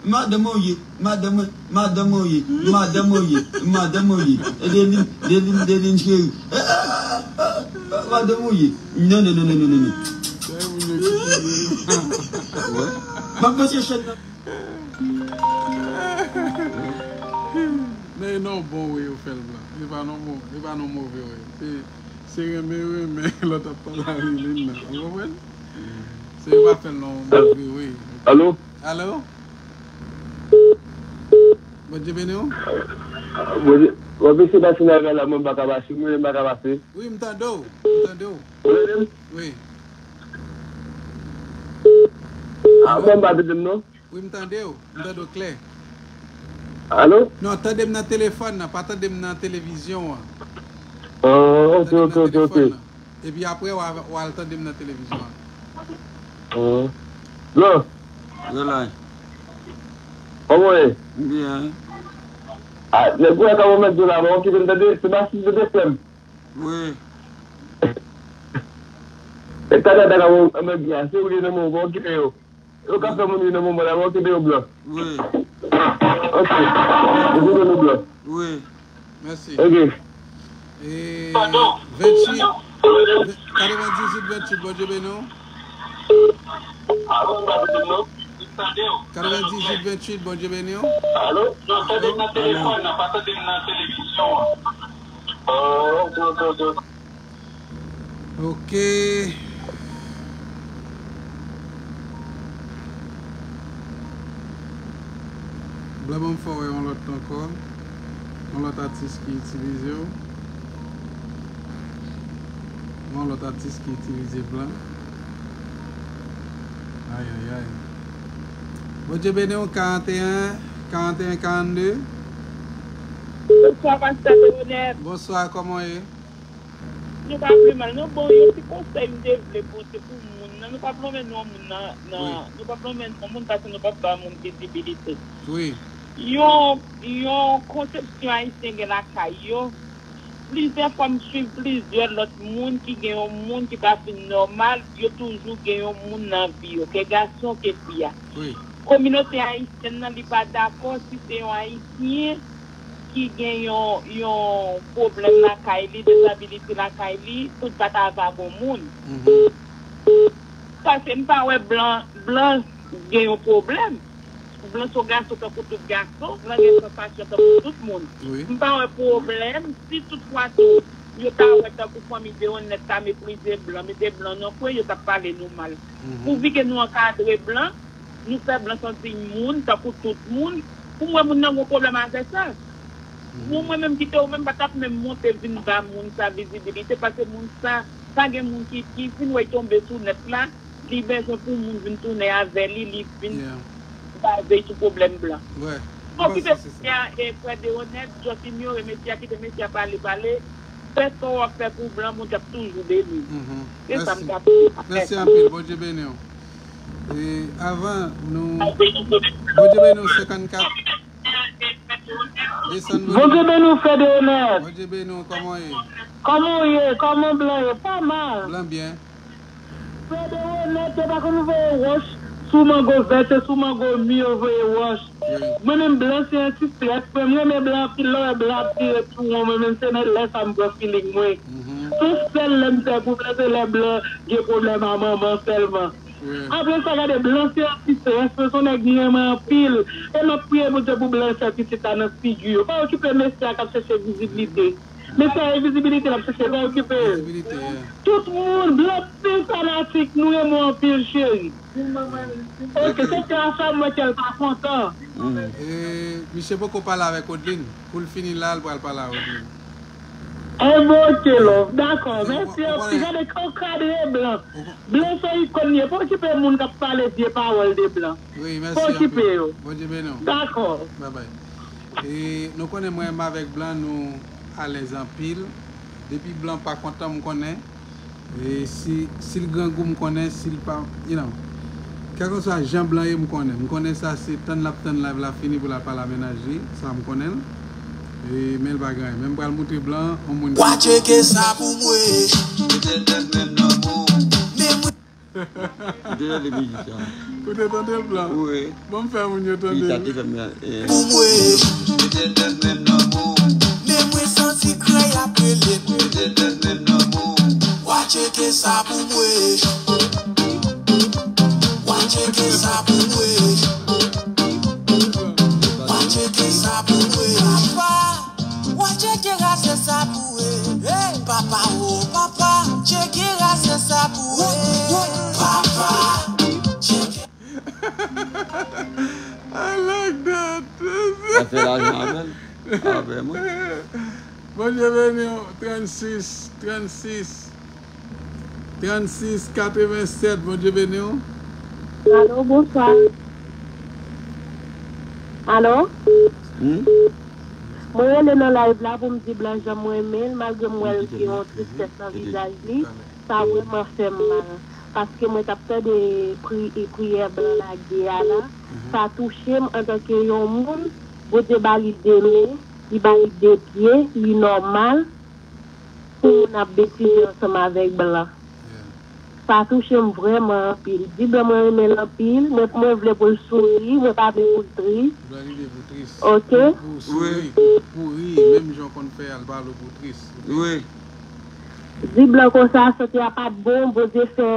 Madanm mwen ou ye, madanm mwen, madanm mwen ou ye, madanm mwen ou ye, madanm mwen ou ye. E Delin, Delin, Delin cheri. Madanm mwen ou ye. Non, non, non, non, non, non, non. M ap manje chèn nan. Men e nan bon wi yo fè l la. E pa nan bon, e pa nan move wi. Se, se renmen, renmen, lòt ap pale a Lilin nan. Ou konprann? Se yo pa fè l nan move wi. Alo? Alo? Bondye beni w. Bondye, bon, mesye, pase nan la, mwen m pa ka pase, mwen m pa ka pase. Wi, m tande w. M tande w. Ou tande m? Wi. A, mwen m pa tande m, non? Wi, m tande w. M tande w klè. Alo? Non, tande m nan telefòn nan, pa tande m nan televizyon an. Ah, ok, ok, ok, ok. Epi apre, w a, w al tande m nan televizyon an. Blan. Relay. Kòman w ye? M byen. Ah, nèg ou wè kòman mèt di w la, mwen okipe m tande, se pa si se te frè m. Wi. E Kanada ka mwen, mwen byen, se ou li nan mwen, mwen okipe yo. Yo ka fè moun vin nan moman la, mwen okipe yo Blan. Wi. Ok. Mwen okipe nou Blan. Wi. Mèsi. Ok. E, venntuit, katrevendizuit venntuit, Bondye beni w. Katrevendizuit venntuit, Bondye beni w. Alo? Alo? Ok. Blan, ban m fè w wè yon lòt ankò. Yon lòt atis ki itilize w. Yon lòt atis ki itilize Blan. Ay, ay, ay. Bondye beni w, karanteyen, karanteyen, karannde. Bonswa, pastè Leonel. Bonswa, kòman w ye? Nou pa pi mal, non. Bon, yon ti konsèy m te vle pote pou moun nan. Nou p ap lonmen non moun nan, nan, nou p ap lonmen non moun paske nou p ap ba moun vizibilite. Wi. Yon, yon konsepsyon ayisyen gen lakay yo. Plizyè fwa m swiv plizyè lòt moun ki gen yon moun ki pa fin nòmal, yo toujou gen yon moun nan vi yo, ke gason, ke fi a. Wi. Kominote ayisyèn nan, li pa dakò si se yon ayisyen ki gen yon, yon pwoblèm lakay li, dezabilite lakay li, tout pa ta va gon moun. Mhm. Paske m pa wè blan, blan gen yon pwoblèm. Blan se yon gason tankou tout gason, blan gen sansasyon tankou tout moun. M pa wè pwoblèm si toutfwa tou yo ta wè tankou fanmi Deonèt ta meprize blan, mete blan nan kwen, yo t ap pale nou mal. Pouvi ke nou ankadre blan, nou fè blan santi moun tankou tout moun, pou mwen moun nan gon pwoblèm avè sa. Bon, mwen menm kite ou menm pa t ap menm monte vin ba moun sa vizibilite, paske moun sa pa gen moun ki, ki fin wè l tonbe sou nèt la, li bezwen pou moun vin tounen avè li, li vin baze l sou pwoblèm blan. Okipe mesye a, e frè Deonèt, just inyore mesye a, kite mesye a pale, pale, fè sa w ap fè pou blan, Bondye ap toujou beni. Se sa m t ap di. Mèsi anpil, Bondye beni w. E avan nou, Bondye beni w senkannkat. Desann volume. Bondye beni w, frè Deonèt. Bondye beni w, kòman w ye? Kòman w ye? Kòman blan ye? Pa mal. Blan byen. Frè Deonèt, yo pa konn voye wòch sou mango vèt, se sou mango mi yo voye wòch. Mwen menm blan se antistrès mwen, m renmen blan anpil, lè w wè blan ap vire tou won, mwen menm se nan lè sa m pran feeling mwen. Se yon sèl lè m pè pou blan, se lè blan gen pwoblèm a manman sèlman. Apre sa, gade, blan se antistrès, mwen se yon nèg m renmen anpil. E m ap priye Bondye pou blan fè pitit la nan figi yo. Pa okipe mesye a k ap chèche viziblite. Mesye a e vizibilite l ap chèche, pa okipe l. Tout moun, blan fin fanatik, nou renmen w anpil, cheri. Oke, se kè a sa m wè kè l pa kontan. E, misye poko pale avèk Odlin. Pou l fini la, l pral pale a Odlin. Envoke love. Dakò. Mèsi anpil. Gade, ankadre blan. Blan se ikòn li ye. Pa okipe moun k ap pale vye pawòl de blan. Wi, mèsi anpil. Pa okipe yo. Bondye beni w. Dakò. Babay. E nou konnen mwen menm avèk blan, nou alèz anpil. Depi blan pa kontan, m konnen. E si, si l grangou, m konnen, si l pa, you know, kèlkeswa jan blan ye, m konnen. M konnen sa se tann l ap tann live la fini pou l al pale a mennaj li, sa m konnen l. E, men l pa gen anyen. Men m pral moutre blan, yon moun ki. Wa tcheke sa pou mwen. Men mwen. Ou te tande mizik sa? Ou te tande l, blan? Wi. Ban m fè moun yo tande l. Pou mwen. Men mwen santi krèy ap rele m. Wa tcheke sa pou mwen. Wa tcheke sa pou mwen. Wa tcheke sa pou mwen. Papa, wa tcheke rase sa pou mwen. Papa, o papa, tcheke rase sa pou mwen. Papa, tcheke. I like that. Sa fè lajan avè l. Avè mwen. Bondye beni w, trannsis, trannsis, trannsis katrevennsèt, Bondye beni w. Alo, bonswa. Alo? Mwen rele nan live la pou m di blan jan m renmen l, malgre m wè l gen yon tristès nan vizaj li. Sa vrèman fè m mal, paske mwen t ap tande pri, e, priyè blan lage a la. Sa touche m antanke yon moun, Bondye ba li de men, li ba li de pye, li nòmal pou moun ap betize ansanm avèk blan. Sa touche m vrèman anpil. Di blan mwen renmen l anpil, mwen, mwen vle pou l souri, mwen pa vle pou l tris. Blan li vle pou tris. Oke? Pou, pou souri, pou, pou ri, menm jan w konn fè a, l pa vle pou tris. Wi. Di blan konsa, sante a pa t bon, Bondye fè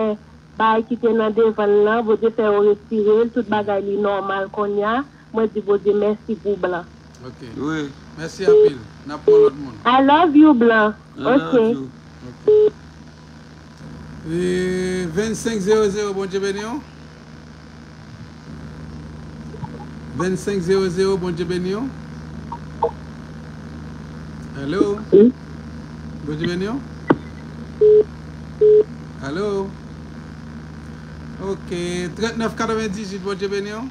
bagay ki te nan devan l lan, Bondye fè yo retire l, tout bagay li nòmal kounye a. Mwen di Bondye mèsi pou blan. Ok. Wi. Mèsi anpil. N ap pran lòt moun. I love you, blan. I love you. Ok. Ok. E, vennsenk zewo zewo, Bondye beni w. Vennsenk zewo zewo, Bondye beni w. Hello? Wi. Bondye beni w. Hello? Ok, trannèf katrevendizuit, Bondye beni w.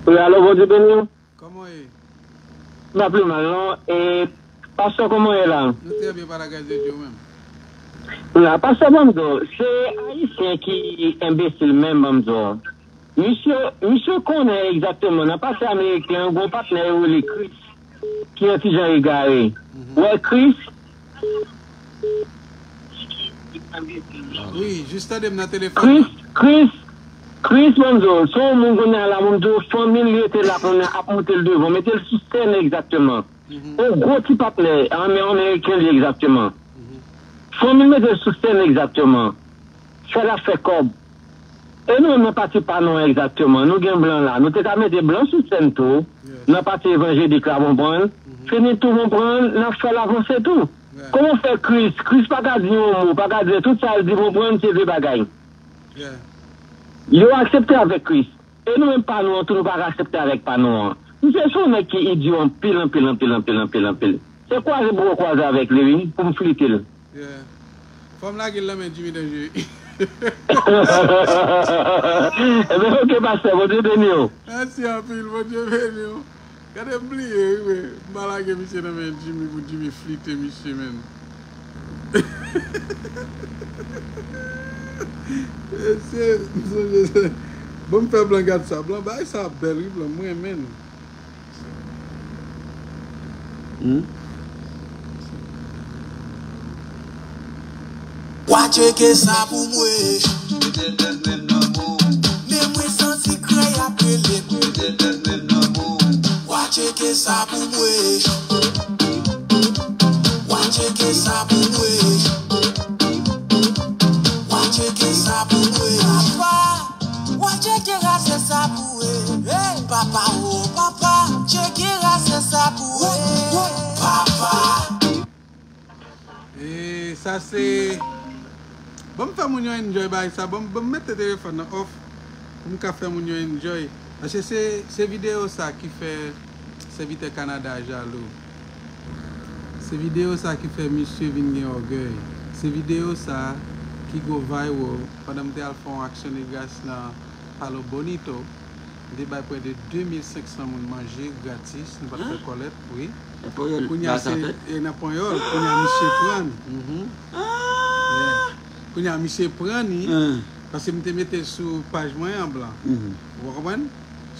Wi, alo, Bondye beni w. Kòman w ye? M pa pi mal, non. E, pastè, kòman w ye la? Nou trè byen, pa la gras de Dye, ou menm? La, pastè, ban m di w, se Ayisyen ki enbesil menm, ban m di w. Misye, misye konnen egzakteman, nan pase ameriken an, gon patnè yo rele Chris, ki yon ti jan egare. Ou wè Chris? Wi, jis tande m nan telefòn Chris, nan. Chris, Chris, ban m di w, se yon moun kounye a la, ban m di w, fanmi l rete la kounye a, ap moute l devan, mete l sou sèn egzakteman. Yon gwo ti patnè, an, men ameriken li egzakteman. Fanmi l mete l sou sèn egzakteman. Fè l ap fè kòb. E nou menm nan pati pa nou an egzakteman, nou gen blan la. Nou te ka mete blan sou sèn tou, nan pati evanjelik la, konprann? Fini tou, konprann, n ap fè l avanse tou. Kòman fè Kris? Kris pa ka di yon mo, pa ka di tout sa l di, konprann, se vye bagay. Yo aksepte avèk Kris. E nou menm pa nou an tou, nou pa ka aksepte avèk pa nou an. Misye se yon nèg ki idyo anpil, anpil, anpil, anpil, anpil, anpil. Se kwaze pou w kwaze avèk li, wi, pou m flite l. Fò m lage l nan men Jimmy Danje. Ebyen, oke, pastè, Bondye beni w. Mèsi anpil, Bondye beni w. Gade m bliye, wi, men. M pa lage misye nan men Jimmy pou Jimmy flite misye, menm. Mesye, m sonje se, bon, m fè blan gad sa. Blan, bagay sa bèl, wi, blan, m renmen l. Hmm? Wa tcheke sa pou mwen. Men mwen santi krèy ap rele m. Wa tcheke sa pou mwen. Wa tcheke sa pou mwen. Wa tcheke sa pou mwen. Papa, wa tcheke rase sa pou mwen. Hey, papa, oh, papa, tcheke rase sa pou mwen. Papa. E sa se, ban m fè moun yo enjoy bagay sa, ban m, ban m mete telefòn nan off pou m ka fè moun yo enjoy. Paske se, se videyo sa ki fè sèvitè Kanada a jalou. Se videyo sa ki fè misye vin gen ògèy. Se videyo sa ki go viral pandan m te al fè yon aksyon de gras nan Palo Bonito. M te bay prè de de mil senk san moun manje gratis, nou pa t fè kòlèt, wi. Kounye a se, e, nan Panyòl, kounye a misye pran. Kounye a misye pran ni, paske m te mete l sou paj mwen an blan. Ou konprann?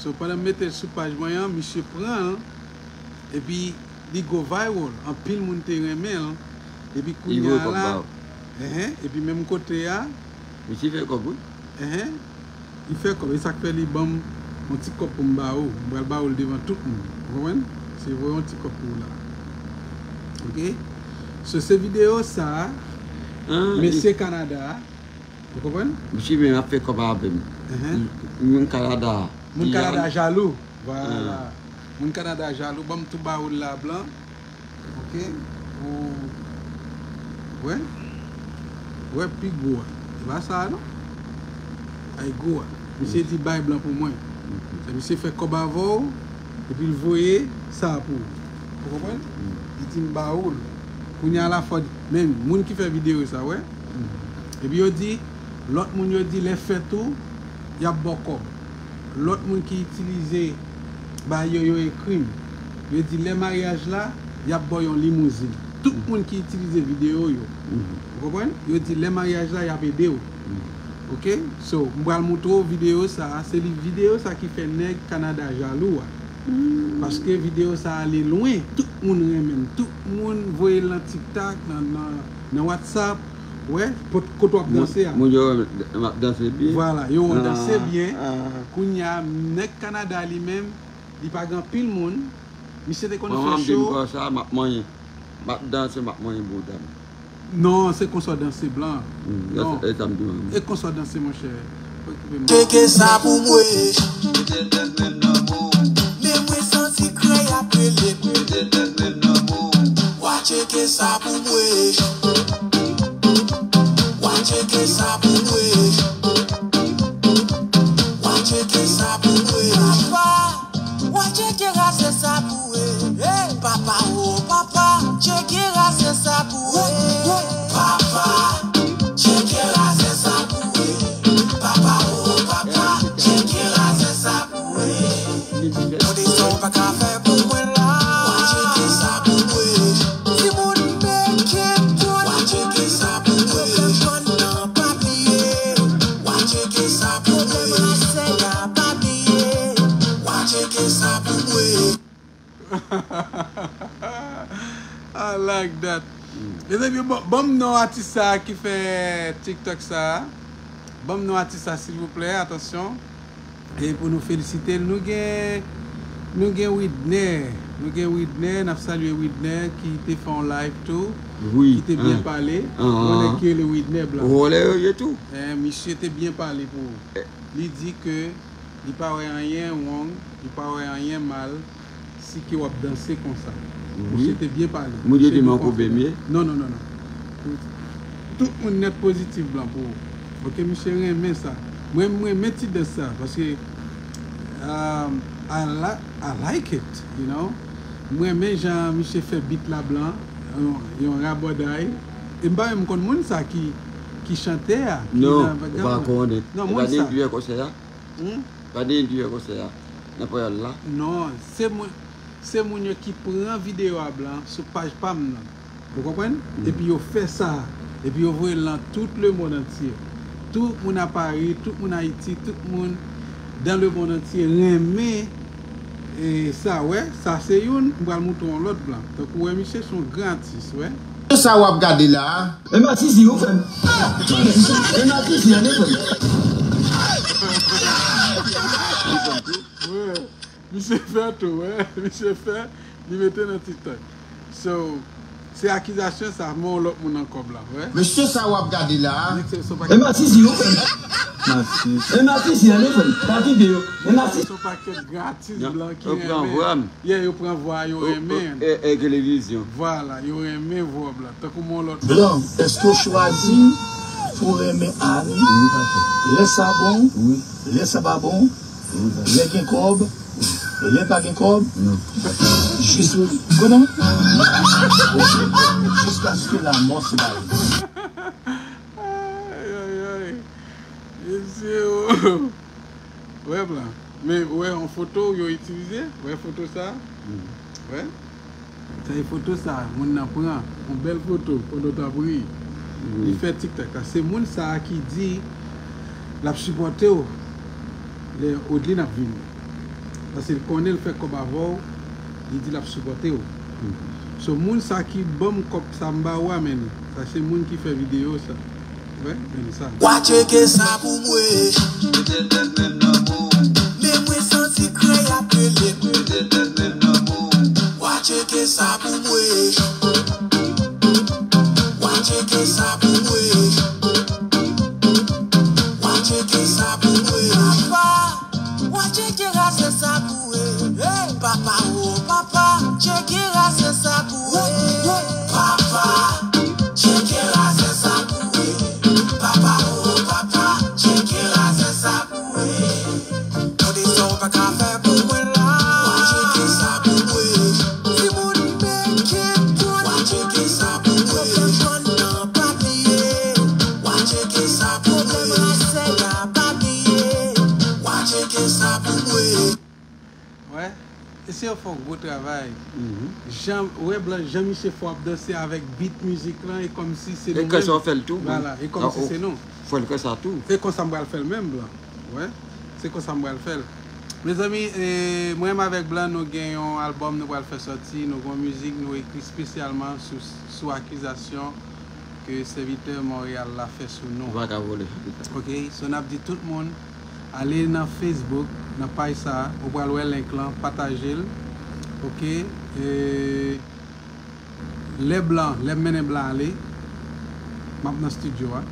So, pandan m mete l sou paj mwen an, misye pran l, epi li go viral, anpil moun te renmen l, epi kounye a la, enhen, epi menm kote a, misye fè kòb, wi. Enhen. Li fè kòb, e sa k fè li ban m yon ti kòb pou m ba ou. M pral ba ou l devan tout moun. Ou konprann? Se voye yon ti kòb pou ou la. Oke? So, se videyo sa a, mesye Kanada a. Ou konprann? Misye menm ap fè kòb avè m. Moun Kanada a. Moun Kanada a jalou. Vwala. Moun Kanada a jalou. Ban m tou ba ou l la blan. Oke? Ou wè? Ou wè pi gwo a. E pa sa a non. Ay gwo a. Misye di bay blan pou mwen. Se misye fè kòb avè w, epi l voye sa a pou ou. Ou konprann? Li di m ba ou l. Kounye a la fò, men moun ki fè videyo sa, wè? Epi yo di, lòt moun yo di lè fèt ou, y ap ba w kòb. Lòt moun ki itilize bagay yo, yo ekri m. Yo di lè maryaj la, y ap ba w yon limouzin. Tout moun ki itilize videyo yo, ou konprann? Yo di lè maryaj la, y ap ede w. Oke? So, m pral montre w videyo sa a. Se li videyo sa ki fè nèg Kanada jalou a. Paske videyo sa a ale lwen. Tout moun renmen l. Tout moun voye l nan TikTok, nan, nan, nan WhatsApp. Wè, kot, kote w ap danse a. Moun yo wè m ap danse byen. Vwala, yo wè w danse byen. Kounye a, nèg Kanada li menm, li pa gen anpil moun. Misye te konn fè cho. Manman m di m konsa, m ap manyen. M ap danse, m ap manyen bouda m. Non, se konsa w danse blan. Non. E konsa w danse, monchè. Tcheke sa pou mwen. Men mwen santi krèy ap rele m. Wa tcheke sa pou mwen. Wa tcheke sa pou mwen. Wa tcheke sa pou mwen. Papa, wa tcheke rase sa pou mwen. Papa, oh, papa, tcheke rase sa pou mwen. Papa, tcheke rase sa pou mwen. Papa, oh, papa, tcheke rase sa pou mwen. Yon desann ou pa ka fè pou mwen la. Wa tcheke sa pou mwen. Timoun, meke tout. Wa tcheke sa pou mwen. Pwoblèm jwenn nan pa bliye. Wa tcheke sa pou mwen. Pwoblèm rase a pa bliye. Wa tcheke sa pou mwen. I like that. Mezanmi, ban, ban m non atis sa a ki fè TikTok sa a. Ban m non atis sa, silvouplè, atansyon. E pou nou felisite l, nou gen, nou gen Widner. Nou gen Widner, n ap salye Widner ki te fè yon live tou, wi, ki te byen pale. Yon nèg ki rele Widner Blanc. Vòlè yo ye tou. Eh, misye te byen pale pou ou. Li di ke li pa wè anyen wrong, li pa wè anyen mal si ke w ap danse konsa. Misye te byen pale. Misye te konfime. Non, non, non, non. Tout moun nèt pozitif Blanc pou ou. Ok, misye renmen sa. Mwen, mwen renmen ti dans sa, paske, um, I, li-, I like it, you know. Mwen renmen jan misye fè beat la Blanc, yon, yon rabòday. E m pa menm konn moun sa ki, ki chante a, ki nan background. Non, ou pa konnen. Non, moun sa. E pa de dye konsèy la? Hmm? Pa de dye konsèy la nan pèryòd la? Non, se moun, se moun yo ki pran videyo a Blanc sou paj pa m nan. Ou konprann? Epi yo fè sa, epi yo voye l nan tout lemonn antye. Tout moun a Paris, tout moun Ayiti, tout moun dans le monde entier renmen, e, sa, wè, sa se youn, m pral moutre w yon lòt Blanc. Tankou wè, misye se yon gran atis, wè. Sa w ap gade la a. E Masisi, ou fè m. E Masisi, ane fè m. Misye fè tou, wè. Misye fè, li mete nan TikTok. So, se akizasyon sa, men yon lòt moun ankò Blanc, wè. Mesye sa w ap gade la a. E Masisi, ou fè m. Masisi. E Masisi, ane fè m. Pa kite yo. E Masisi. Se yon pakèt gratis Blanc ki renmen. Yo pran vwa m. Yeah, yo pran vwa, yo renmen. E, e, e televizyon. Vwala, yo renmen vwa Blanc. Tankou men yon lòt. Blanc, èske w chwazi pou renmen Annie? Wi, papa. Lè sa bon? Wi. Lè sa pa bon? Lè gen kòb, lè pa gen kòb, jis ou konnen. Jiskaske lamò separe nou. Ay, ay, ay. Mesye, oh. Wè Blanc. Men, wè yon foto yo itilize. Wè foto sa. Wè. Sa e foto sa, moun nan pran yon bèl foto pandan w t ap ri. Li fè TikTok la. Se moun sa a ki di l ap sipòte w lè Odlin ap vini. Paske l konnen l fè kòb avè w, li di l ap sipòte w. So, moun sa ki ban m kòb sa m ba ou a, men sa se moun ki fè videyo sa. Wè, men sa. Wa tcheke sa pou mwen. Men mwen santi krèy ap rele m. Wa tcheke sa pou mwen. Wa tcheke sa pou mwen. Wa tcheke sa pou mwen. Papa, wa tcheke rase sa pou mwen. Papa, oh papa, tcheke rase sa pou mwen. Papa, tcheke rase sa pou mwen. Papa, oh papa, tcheke rase sa pou mwen. Tande sa w pa ka fè pou mwen la. Wa tcheke sa pou mwen. Timoun, make it one. Wa tcheke sa pou mwen. Pwoblèm kòn nan pa bliye. Wa tcheke sa pou mwen. Pwoblèm rase a pa bliye. Wa tcheke sa pou mwen. Wè, eseye fè yon gwo travay. Jan, wè Blanc, jan misye fè w ap danse avèk beat mizik lan, e kòmsi se nou menm. E kè sa w fè l tou. Vwala, e kòmsi se nou. Fè l kè sa tou. E konsa m pral fè l menm, Blanc. Wè, se konsa m pral fè l. Mezanmi, e, mwen menm avèk Blanc, nou gen yon albòm nou pral fè sòti, nou gen yon mizik nou ekri espesyalman sou, sou akizasyon ke sèvitè Monreyal la fè sou nou. Ou pa ka vòlè chapit la. Ok, so n ap di tout moun, ale nan Facebook, nan paj sa a, ou pral wè link lan, pataje l. Ok, e, lè Blanc, lè m mennen Blanc ale, m ap nan estidyo a,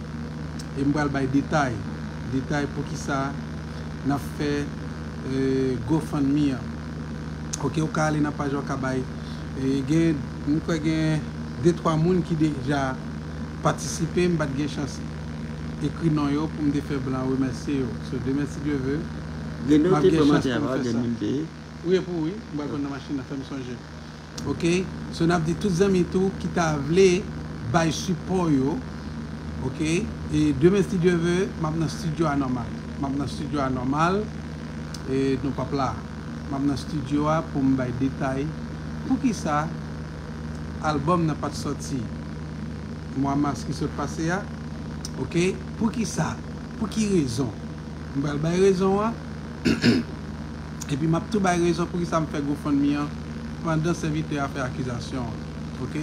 e m pral bay detay, detay poukisa n ap fè, e, GoFundMe an. Ok, ou ka ale nan paj la, ou ka bay, e, gen, m kwè gen de twa moun ki deja patisipe, m pa t gen chans ekri non yo pou m te fè Blanc remèsye yo. So, demen si Dye vle, m ap gen chans pou m fè sa. Wi, e pou wi, m pral pran nan machin nan, fè m sonje. Ok, so n ap di tout zanmi tou ki ta vle bay sipò yo. Ok, e demen si Dye vle, m ap nan estidyo a nòmal. M ap nan estidyo a nòmal, e nou p ap la. M ap nan estidyo a pou m bay detay poukisa albòm nan pa t sòti mwa mas ki sot pase a. Ok, poukisa? Pou ki rezon? M pral bay rezon an. Epi m ap tou bay rezon poukisa m fè GoFundMe an pandan sèvitè a fè akizasyon an. Ok?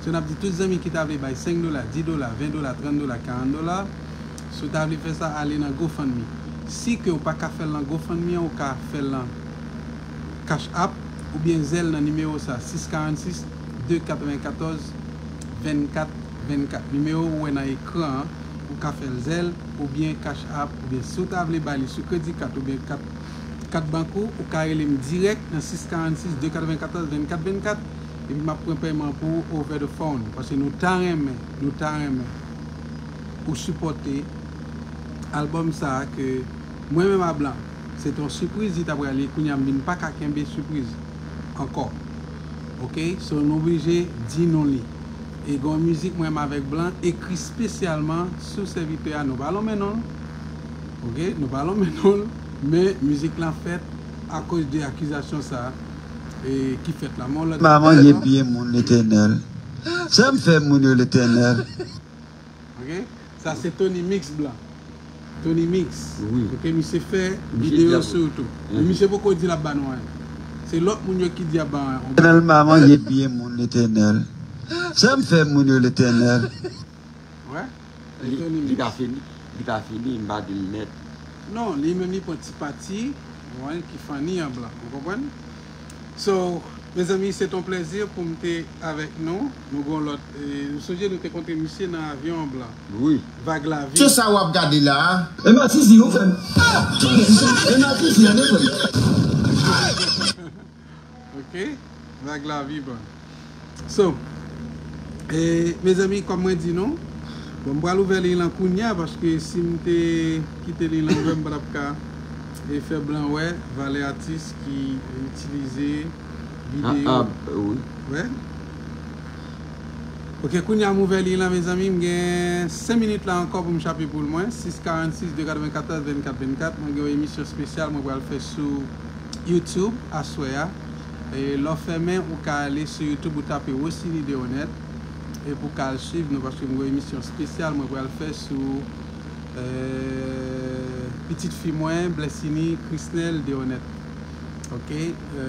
So n ap di tout zanmi ki ta vle bay senk dola, dis dola, ven dola, trant dola, karant dola, si w ta vle fè sa, ale nan GoFundMe. Si ke w pa ka fè l nan GoFundMe an, ou ka fè l nan Cash App, oubyen Zelle nan nimewo sa, sis karannsis, de katrevenkatòz, vennkat vennkat. Nimewo ou wè nan ekran an, ou ka fè l Zelle, oubyen Cash App, oubyen si w ta vle ba li sou kredi kat oubyen kat, kat bank ou, ou ka rele m dirèk nan sis karannsis, de katrevenkatòz, vennkat vennkat, epi m ap pran pèman pou ou over the phone, paske nou ta renmen, nou ta renmen ou sipòte albòm sa a ke mwen menm a Blan, se te yon sipriz li ta pral ye, kounye a m vin pa ka kenbe sipriz ankò. Oke? So, nou oblije di nou li. E gen yon mizik mwen menm avèk Blan ekri espesyalman sou sèvitè a, nou pa lonmen non l. Oke? Nou pa lonmen non l, men mizik lan fèt akoz de akizasyon sa a, e, ki fèt la. Men yon lòt Mama, ye non? Byen moun Letènèl. Sa m fè moun yo Letènèl. Oke? Sa se Tony Mix Blan. Tony Mix. Wi. Oke, misye fè videyo sou YouTube. Men misye poko di l ap ba nou anyen. Se lòt moun yo ki di ap ba anyen. Letènèl, Mama, ye byen moun Letènèl. Sa m fè moun yo Letènèl. Wè? Li, Tony Mix. Li ta fini, li ta fini, m pa di l nèt. Non, li menm li pran ti pati, ou konprann, ki funny an Blan. Ou konprann? So, mezanmi, se yon plèzi pou m te avèk nou. Nou gon lòt, e, nou sonje nou te kontre misye nan avyon an Blan. Wi. Vag Lavi. Se sa w ap gade la a? E Matizi, ou fè m. E Matizi, an efè. Oke? Vag Lavi, Blan. So, e, mezanmi, kòm mwen di nou, bon, m pral ouvè liy lan kounye a, paske si m te kite liy lan ouvè, m pa t ap ka, e, fè Blan wè valè atis ki itilize videyo. Ah, ah, wi. Wè. Oke, kounye a m ouvè liy lan, mezanmi, m gen senk minit la ankò pou m chape poul mwen, sis karannsis, de katrevenkatòz, vennkat vennkat. Mwen gen yon emisyon espesyal mwen pral fè sou YouTube aswè a. E lè w fèmen, ou ka ale sou YouTube, ou tape Rosiny Deronette, epi ou ka al swiv nou, paske m gen yon emisyon espesyal mwen pral fè sou, e, pitit fi mwen, Blessiny Chrisnel Deronette. Oke, e,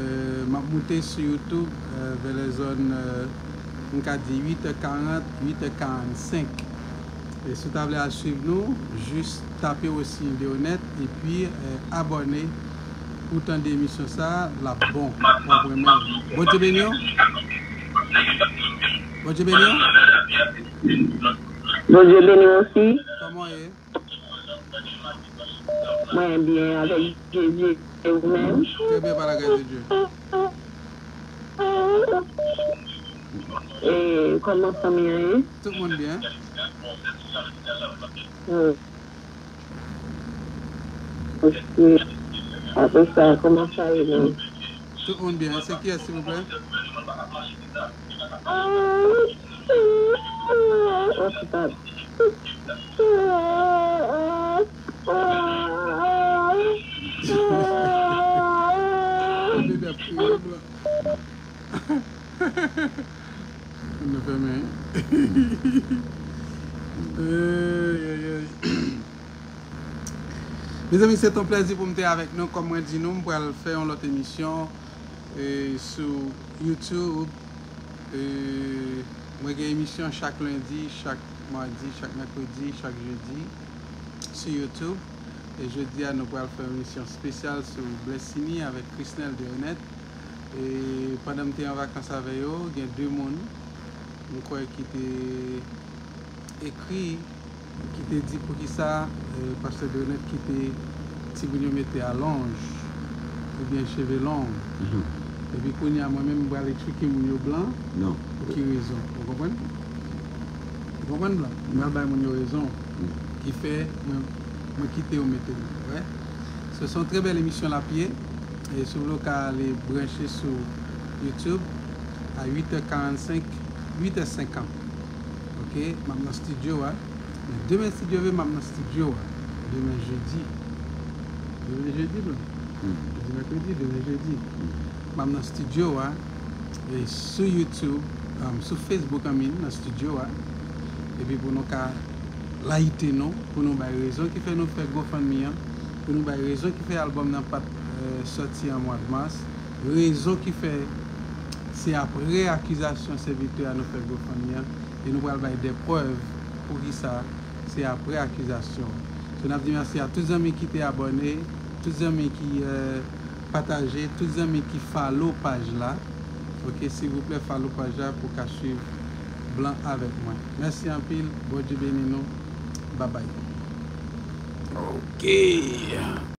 m ap moute sou YouTube, e, vè lè zòn, e, m ka di uit è karant, uit è karannsenk. E si w ta vle al swiv nou, jis tape Rosiny Deronette epi, e, abòne pou w tande emisyon sa a, l ap bon. W ap renmen l. Bondye beni w. Bondye beni w. Bondye beni w osi. Kòman w ye? Mwen byen avèk Jezi, e ou menm? Trè byen, pa lagay de Dye. E kòman fanmi an ye? Tout moun byen. Hmm. Oke. Apre sa, kòman sa ye menm? Tout moun byen. Se kiyès, silvouplè? Oke, pa. Bebe ap kriye, blan. Moun nan fèmen. Ay, ay, ay. Mezanmi, se yon plèzi pou m te avèk nou. Kòm mwen di nou, m pral fè yon lòt emisyon, e, sou YouTube. E, mwen gen emisyon chak lendi, chak madi, chak mèkredi, chak jedi sou YouTube. E jodi a, nou pral fè yon emisyon espesyal sou Blessiny avèk Chrisnel Deronette. E pandan m te an vakans avè yo, gen de moun, m kwè, ki te ekri, ki te di poukisa, e, pastè Deronette kite timoun yo mete alonj oubyen cheve long. Mhm. Epi kounye a, mwen menm, m pral eksplike moun yo, blan, non, pou ki rezon. Ou konprann? Ou konprann, blan? M pral bay moun yo rezon, mhm, ki fè mwen, mwen kite yo mete l, wè. Se, se yon trè bèl emisyon l ap ye. E si w vle, w ka ale branche sou YouTube a uit è karannsenk, uit è senkant. Oke, m ap nan estidyo a. Men demen, si Dye vle, m ap nan estidyo a. Demen jedi. Demen jedi, blan. Hmm. Jodi mèkredi, demen jedi. Hmm. M ap nan estidyo a. E sou YouTube, um, sou Facebook, I mean, nan estidyo a. Epi pou nou ka layite nou, pou nou bay rezon ki fè nou fè GoFundMe an, pou nou bay rezon ki fè albòm nan pa t, e, sòti an mwa mas, rezon ki fè se apre akizasyon sèvitè a nou fè GoFundMe an, e nou pral bay de prèv poukisa se apre akizasyon. So, n ap di mèsi a tout zanmi ki te abòne, tout zanmi ki, e, pataje, tout zanmi ki follow paj la, ok, silvouplè, follow paj la pou ka swiv blan avèk mwen. Mèsi anpil, Bondye beni nou. Babay. Ok.